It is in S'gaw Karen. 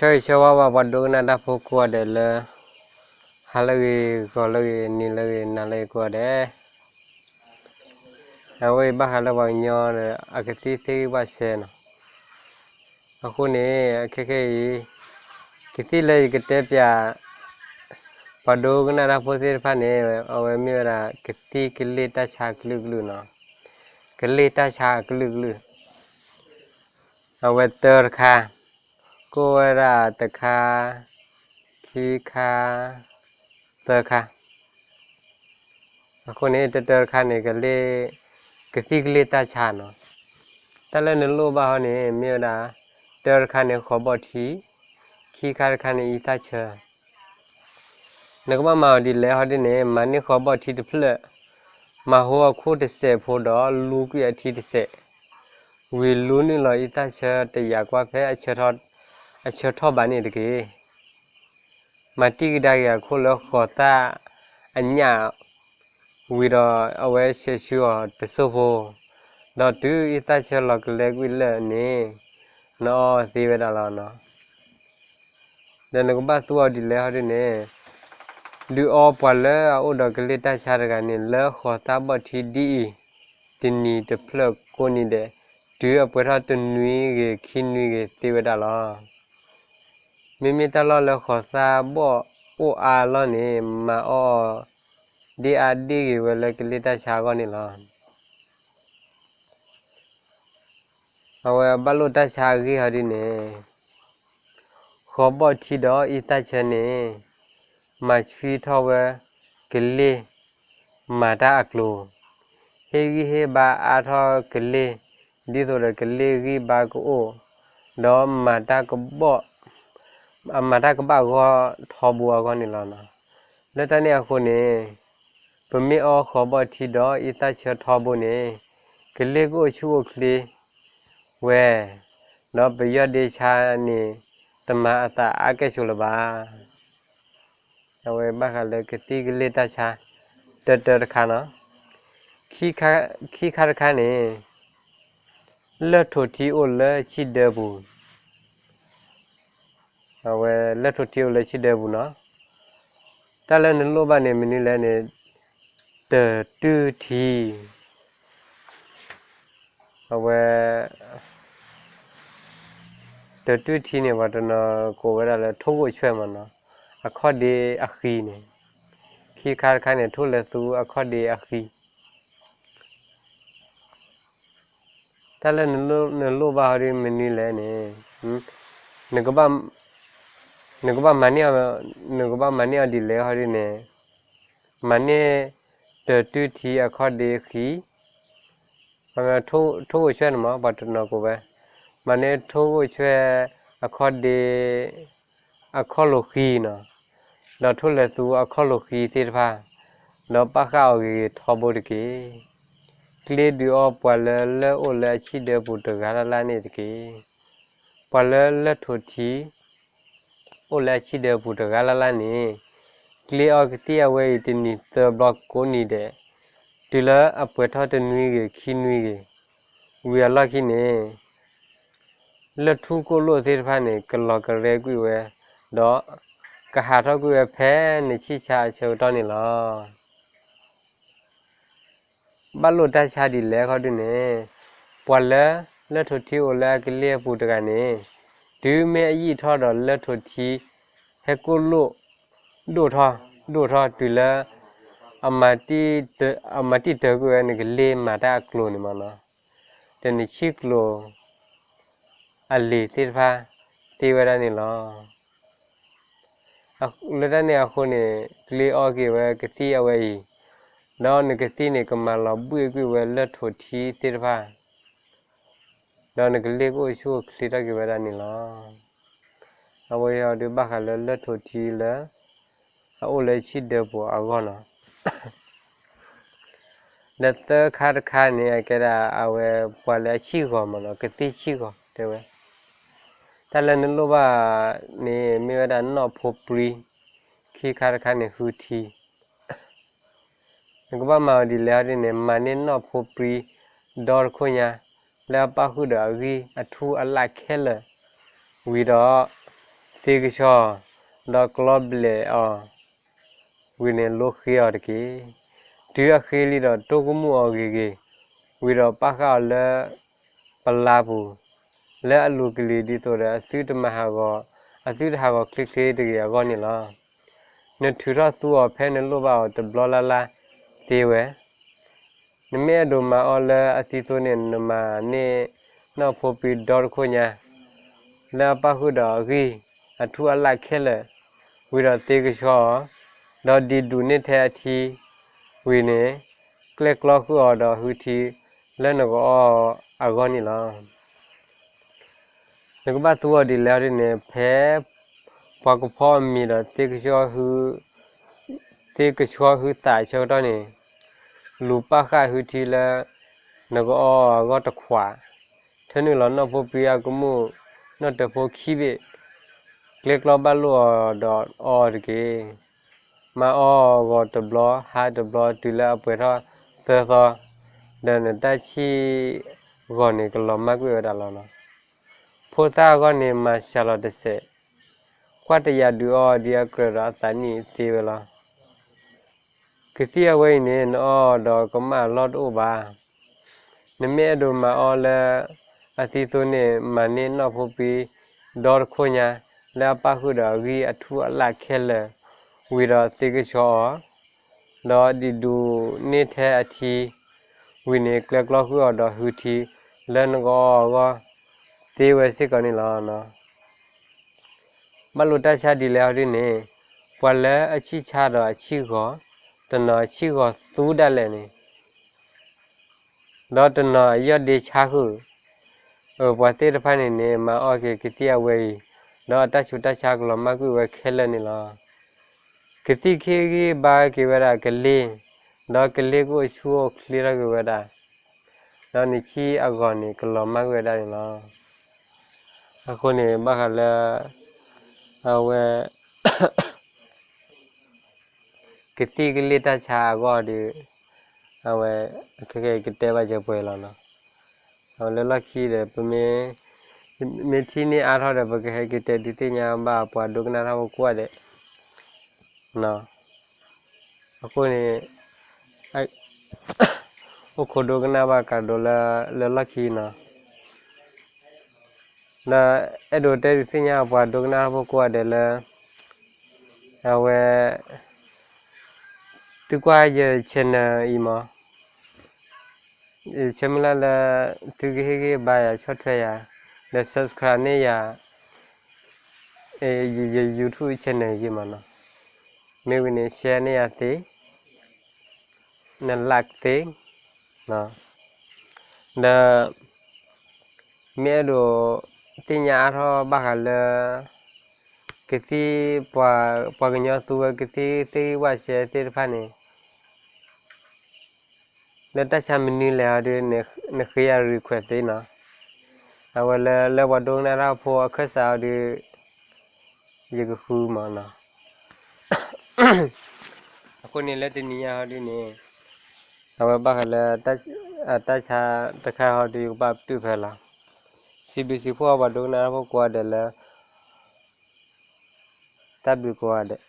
ဆၢဂ့ၤဆၢဝါဘၣ်ပှၤဒိကနၣ်တၢ်ဖိကိးဂၤဒဲးလၢ ဟါလၢအဂ့ၤ ဂီၤလၢအဂ့ၤ နံၤလၢအဂ့ၤ နၤလၢအဂ့ၤကိးဂၤဒဲး, အဝဲအံၤဘၣ်ဃးလၢပှၤကညီဒီး အကသံၣ်သ့ၣ်ဂံၢ်ဘၣ်ဆဲးနီၤ. အဃိန့ၣ် အခဲခဲအံၤ ကသံၣ်လၢယကတဲပၠး ပှၤဒိကနၣ်တၢ်ဖိသ့ၣ်တဖၣ်န့ၣ် အဝဲမ့ၢ်ဝဲဒၣ် ကသံၣ်ကလ့ၢ်တၢ်ဆါအကလုာ်ကလုာ်နီၤ. ကလ့ၢ်တၢ်ဆါအကလုာ်ကလုာ် အဝဲတၢတခါ, ကိးဝဲဒၣ်တခါ, ခံခါ, သၢခါ. အဃိန့ၣ် တၢတၢတခါန့ၣ် ကလ့ၢ်, ကသံၣ်ကလ့ၢ်တၢ်ဆါနီၤ. တၢ်လၢနလိၣ်ဘၣ်ဟီန့ၣ် မ့ၢ်ဝဲဒၣ် တၢတခါန့ၣ် ဃိးဘီၣ်ထံ, ခံခါတခါန့ၣ် အံသၣ်ဆၢ နကဘၣ်မၤအီၤဒ်လဲၣ်ဟီဒ်န့ၣ် မၤန့ၢ်ဃိးဘီၣ်ထံတဖျၢၣ်, မၤဟိအခိၣ်တစဲးဖိဒီးလူကွံာ်အထံတစဲး, ဝံၤလူနုာ်လီၤအံသၣ်ဆၢတယာ်ကွၢ်ဖဲ အဆၢထီၣ်ဘးန့ၣ်တက့ၢ်. မၤတံၢ်ကဒါက့ၤအခိၣ်လၢဃိးသၣ်အညၣ် ဝံၤဒီးအဝဲဆဲးဆူအီၤတစိၢ်ဖိ, ဒီးတုၤအံသၣ်ဆၢလီၤကလဲကွံာ်လၢာ်န့ၣ် နအီသ့ဝဲဒၣ်လီၤနီၤ. ဒီးနကဘၣ်သူအီၤဒ်လဲၣ်ဟီဒ်န့ၣ် ဒုးအီပှၤလၢအအိၣ်ဒီးကလ့ၢ်တၢ်ဆါတဂၤန့ၣ် လၢဃိးသၣ်ဘီၣ်ထံဒ်အံၤ တနံၤတဖျၢၣ်ကိးနံၤဒဲး, တုၤအပှဲၤထီၣ်တနွံဂ့ၤ ခံနွံဂ့ၤသ့ဝဲဒၣ်လီၤ. မ့မ့ၢ်တၢ်လီၢ်လၢဃိးသၣ်ဘီၣ်အိၣ်အါအလီၢ်န့ၣ် မၤအီၣ်အီၤ ဒ့ၣ်အါဒ့ၣ်ဂ့ၤဝဲလၢကလ့ၢ်တၢ်ဆါအဂီၢ်န့ၣ်လီၤ. အဝဲဘၣ်လိၣ်တၢ်ဆါအဂ့ၢ်ဟီဒ်န့ၣ် ဃိးဘီၣ်ထံဒီးအံသၣ်ဆၢန့ၣ် မၤဆှံထီၣ်ဝဲကလ့ၢ်မၤတၢ်အကျိၤ, ဟ့ၣ်ဂံၢ်ဟ့ၣ်ဘါအါထီၣ်ကလ့ၢ် ဒ်သိးဒီးကလ့ၢ်ဂံၢ်ဘါကအိၣ်, ဒီးမၤတၢ်ကဘီၣ်, အမၤတၢ်ကဘၣ်အဂီၢ်ထီဘိအဂီၢ်န့ၣ်လီၤ. လၢတၢ်န့ၣ်အဃိန့ၣ် ပမ့ၢ်အီဃိးဘီၣ်ထံဒီးအံသၣ်ဆၢထီဘိန့ၣ် ကလ့ၢ်ကအိၣ်ဆူၣ်အိၣ်ချ့ဝဲ, ဒီးပယီၢ်ဒ့ဆါန့ၣ် တမၤအသးအါကဲၣ်ဆိးလၢၤဘၣ်. အဝဲဘၣ်ဃးလၢကသံၣ်ကလ့ၢ်တၢ်ဆါ တၢတၢတခါနီၤ. ခံခါတခါန့ၣ် လၢၢ်ထိးထံအိၣ်လၢဆံၣ်ဒၢပူၤ အဝဲလၢၢ်ထိးထံအိၣ်လၢဆံၣ်ဒၢပူၤနီၤ. တၢ်လၢနလိၣ်ဘၣ်န့ၣ် မနုၤလဲၣ်န့ၣ် တၢတုၢ်ထံ အဝဲ တၢတုၢ်ထံန့ၣ် ပှၤတနီၤကိးဝဲဒၣ်လၢထိၣ်ဂိၣ်ဆွဲၣ်မးနီၤ, အခီၣ်ဒ့အဃံန့ၣ်, ခံခါတခါန့ၣ် ထိၣ်လဲၤသူအခီၣ်ဒ့အဃံ တၢ်လၢနလိၣ်ဘၣ်ဟီဒ်မနုၤလဲၣ်န့ၣ်, နကဘၣ်မၤန့ၢ်အီၤ, နကဘၣ်မၤန့ၢ်အီၤဒ်လဲၣ်ဟီဒ်န့ၣ်, မၤန့ၢ်တၢတုၢ်ထံအခီၣ်ဒ့ဃံ, ထိၣ်ဂိၣ်ဆွဲၣ်န့ၣ်မး ပှၤတနီၤကိးဝဲ, မၤန့ၢ်ထိၣ်ဂိၣ်ဆွဲၣ်အခီၣ်ဒ့ အခီၣ်လိာ်ဃံနီၤ, ဒီးထိၣ်လဲၤသူအခီၣ်လိာ်ဃံသ့ၣ်တဖၣ်, ဒီးပာ်ဃာ်အီၤဂ့ၤဂ့ၤထီဘိတက့ၢ်. ကျ့ဒုးအီပှၤလၢလၢၢ်အိၣ်လၢအဆံၣ်ဒၢပူၤတဂၤလၢ်လၢ်န့ၣ်တက့ၢ်. ပှၤလၢလၢၢ်ထိးထံ အိၣ်လၢအဆံၣ်ဒၢပူၤတဂၤလၢ်လၢ်န့ၣ်, ကျ့အီကသံၣ်အဝဲအံၤတနံၤသၢဘျီကိးနံၤဒဲး, တုၤလၢအပှဲၤထီၣ်တနွံဂ့ၤ ခံနွံဂ့ၤ, ဝံၤအလီၢ်ခံန့ၣ် လၢၢ်ထူၣ်ကိၣ်လိၣ်သ့ၣ်တဖၣ်န့ၣ် ကလီၤကရဲကွံာ်ဝဲ, ဒီးကဟးထီၣ်ကွံာ်ဝဲဖဲနဆံၣ်ဆါအဆၢကတီၢ်န့ၣ်လီၤ. ဘၣ်လိာ်တၢ်ဆါဒ်လဲၣ်ခီဒုန့ၣ်, ပှၤလၢလၢၢ်ထိးထံအိၣ်လၢအကလ့ၢ်အပူၤတဂၤန့ၣ်, တုၤမ့ၢ်အယံာ်ထီၣ်ဒီးလၢၢ်ထိးထံ ဟဲကိၣ်လိၣ် ဒိၣ်ထီၣ် ဒိၣ်ထီၣ်တုၤလၢ အမၤတံၢ်တၢၤကွံာ်ဝဲနကလ့ၢ်မၤတၢ်အကျိၤန့ၣ်မးနီၤ, ဒီးနဆံၣ်ကျိၤ အလံၤသ့ၣ်တဖၣ်သ့ဝဲဒၣ်န့ၣ်လီၤ. လၢတၢ်န့ၣ်အဃိန့ၣ် ကျ့အီက့ၤဝဲကသံၣ်အဝဲအံၤ, ဒီးနကသံၣ်န့ၣ်ကမၤလီၤဘှံးကွံာ်ဝဲလၢၢ်ထိးထံသ့ၣ်တဖၣ်, ဒီးနကလ့ၢ်ကအိၣ်ဆူၣ်အိၣ်ချ့ထီၣ်က့ၤဝဲဒၣ်န့ၣ်လီၤ. အဝဲအံၤဒုးဘၣ်ဃးလၢလၢၢ်ထိးထံလၢ အအိၣ်လၢဆံၣ်ဒၢပူၤအဂီၢ်နီၤ. ဒီးသၢခါတခါန့ၣ် အကဲဒၣ်အဝဲပှၤလၢအဆံၣ်ဂီၤမးနီၤ, ကသံၣ်ဆံၣ်ဂီၤတဲဝဲ, တၢ်လၢနလိၣ်ဘၣ်န့ၣ် မ့ၢ်ဝဲဒၣ်နီၣ်ဖိပြံ, ခံခါတခါန့ၣ် ဟုထံ နကဘၣ်မၤအီၤဒ်လဲၣ်ဟီဒ်န့ၣ် မၤန့ၢ်နီၣ်ဖိပြံ ဒီတခိၣ်ညါ လၢအပၣ်ဃုာ်ဒီးအဂံၢ်အထူၣ်အလၣ်ခဲလၢာ်, ဝံၤဒီး သ့ကဆှီ, ဒီးကျီဘျဲးအီၤ, ဝံၤန့ၣ်လိဃ့အီၤတက့ၢ်. တုၤအဃ့လံဒီးတိၢ်ကမူၣ်အီၤဂ့ၤဂ့ၤ, ဝံၤဒီးပာ်ဃာ်အီၤလၢ ပလါပူၤ, လၢအလူၤကလံၤဒ်သိးဒီးအသုတမၤဟးဂီၤ, အသုတဟးဂီၤချ့ချ့တဂ့ၤအဂီၢ်န့ၣ်လီၤ. နထုးထီၣ်သူအီၤဖဲနလိၣ်ဘၣ်အီၤတဘျီလၢ်လၢ်သ့ဝဲ နမ့ၢ်အဲၣ်ဒိးမၤအီၤလၢအသံသိန့ၣ် နမၤန့ၢ်နီၢ်ဖိပံဒီတခိၣ်ညါ, လၢအပၣ်ဃုာ်ဒီးအဂံၢ်အထူၣ်အလၣ်ခဲလၢာ်, ဝံၤဒီးသ့ကဆှီအီၤ, ဒီးဒံးဒူၣ်န့ၢ်ထဲအထံ, ဝံၤန့ၣ် ကျဲကျီဃုာ်အီၤဒီးဟုထံလၢနကအီအဂီၢ်န့ၣ်လီၤ. နကဘၣ်သူအီၤဒ်လဲၣ်ဒ်န့ၣ် ဖဲပှၤကဖီအီၤမ့ၤဒီး သ့ကဆှီဟုသးအဆၢကတီၢ်န့ၣ်, လူၤပာ်ဃာ်ဟုထံလၢနကအီအဂီၢ်တခွး, ထၢနုာ်လီၤနီၢ်ဖိပံအကမူၣ် နီၢ်တၢၤဖိခံဘ့ၣ်, ကျဲကျီဘၣ်လိၣ်အီၤဒီးအီအီၤတက့ၢ်. မၤအီအဂီၤတဘျီ ဟါတဘျီ တုၤလၢအပှဲၤထီၣ်သၢသီ, ဒီးနတၢ်ဆံၣ်ဂီၤန့ၣ်ကလီၤမၢ်ကွံာ်ဝဲဒၣ်လီၤ. ဖိသၣ်အဂီၢ်န့ၣ်မၤစှၤလီၤတစဲး, ကွၢ်တယာ်ဒုးအီအီၤဒ်အကြၢးဒီးအသးနံၣ်သ့ဝဲလီၤ. ကသံၣ်အဝဲအံၤန့ၣ် နအီအီၤဒီးကမၣ်အလီၢ်တအိၣ်ဘၣ်. နမ့ၢ်အဲၣ်ဒိးမၤအီၤလၢအသံသိန့ၣ် မၤန့ၢ်နီၢ်ဖိပံဒီတခိၣ်ညါ လၢအပၣ်ဃုာ်ဒီးအဂံၢ်အထူၣ်အလၣ်ခဲလၢာ်, ဝံၤဒီးသ့ကဆှီအီၤ, ဒီးဒံးဒူၣ်န့ၢ်ထဲအထံ, ဝံၤန့ၣ် ကျဲကျီဃုာ်အီၤဒီးဟုထံလၢနကအီအဂီၢ်သ့ဝဲစ့ၢ်ကီးန့ၣ်လီၤ. ဘၣ်လိာ်တၢ်ဆါဒ်လဲၣ်အီၤဒ်န့ၣ်, ပှၤလၢအဆံၣ်ဆါဒီးအဆံၣ်ဂီၤ, တနီၤအဆံၣ်ဂီၤသူဒၣ်လဲာ်န့ၣ်, ဒီးတနီၤအယီၢ်ဒ့ဆါဃုာ်, အပှၤသ့ၣ်တဖၣ်န့ၣ်န့ၣ် မၤအီၣ်က့ၤကသံၣ်အဝဲအံၤ, ဒီးအတၢ်ဆူးတၢ်ဆါကလီၤမၢ်ကွံာ်ဝဲခဲလၢာ်န့ၣ်လီၤ. ကသံၣ်ကဟ့ၣ်ဂံၢ်ဘါက့ၤဝဲဒၣ်ကလ့ၢ်, ဒီးကလ့ၢ်ကအိၣ်ဆူၣ်အိၣ်ချ့ထီၣ်က့ၤဝဲဒၣ်, ဒီးနဆံၣ်အဂီၤန့ၣ် ကလီၤမၢ်ကွံာ်ဝဲဒၣ်န့ၣ်လီၤ. အဃိန့ၣ် ဘၣ်ဃးလၢ အဝဲ ကသံၣ်ကလ့ၢ်တၢ်ဆါအဂီၢ်ဒီး အဝဲ ခဲကဲကတဲဘၣ်စၢၤပှဲၤလီၤနီၤ. အဝဲလၢလီၢ်ခံဒီး ပမ့ၢ် မ့ၢ်ထံၣ်န့ၢ်အါထီၣ်ဒီး ပကဟဲက့ၤတဲဒုးသ့ၣ်ညါဘၣ်ပှၤဒိကနၣ်တၢ်ဖိကိးဂၤဒဲး. အဃိန့ၣ် အိၣ်ခိးဒိကနၣ်ဘၣ်ကဒီးလၢ လၢလီၢ်ခံနီၤ. ဒီးအဲၣ်ဒိးတဲဒုးသ့ၣ်ညါပှၤဒိကနၣ်တၢ်ဖိကိးဂၤဒဲးလၢ အဝဲ သုကွၢ်ယ channel အံၤမး, ယဆၢမုၢ်လၢ်လၢ သုကဟ့ၣ်ဂံၢ်ဘါယၤ ဆီၣ်ထွဲယၤ ဒီး subscribe န့ၢ်ယၤ ယ YouTube channel ယမးနီၤ. မ့ၢ်ဝံၤန့ၣ် share န့ၢ်ယၤသ့, န like သ့, ဒီး မ့ၢ်အဲၣ်ဒိးသ့ၣ်ညါအါထီၣ်ဘၣ်ဃးလၢ ကသံၣ် ပှၤကညီသူဝဲကသံၣ်သ့ၣ်ဂံၢ်ဝၣ်စဲသ့ၣ်တဖၣ်န့ၣ် လၢတၢ်ဆါမနုၤလဲၣ်အီၤဒီး နဃ့ယၤ request သ့နီၤ. အဝဲလၢ လၢပှၤဒိကနၣ်တၢ်ဖိအခၢၣ်စးအီၤဒီး ယကဃုမးနီၤ. အဃိန့ၣ်လၢတနံၤညါဟီဒုန့ၣ် အဝဲဘၣ်ဃးလၢ တၢ်ဆါတခါဟီဒု ယကဘၣ်ပတုာ်ဖဲလီၤ. စံးဘျုးစံးဖှိၣ်ပှၤဒိကနၣ်တၢ်ဖိကိးဂၤဒဲးလၢ တၢ်ဘျုးကိးဂၤဒဲး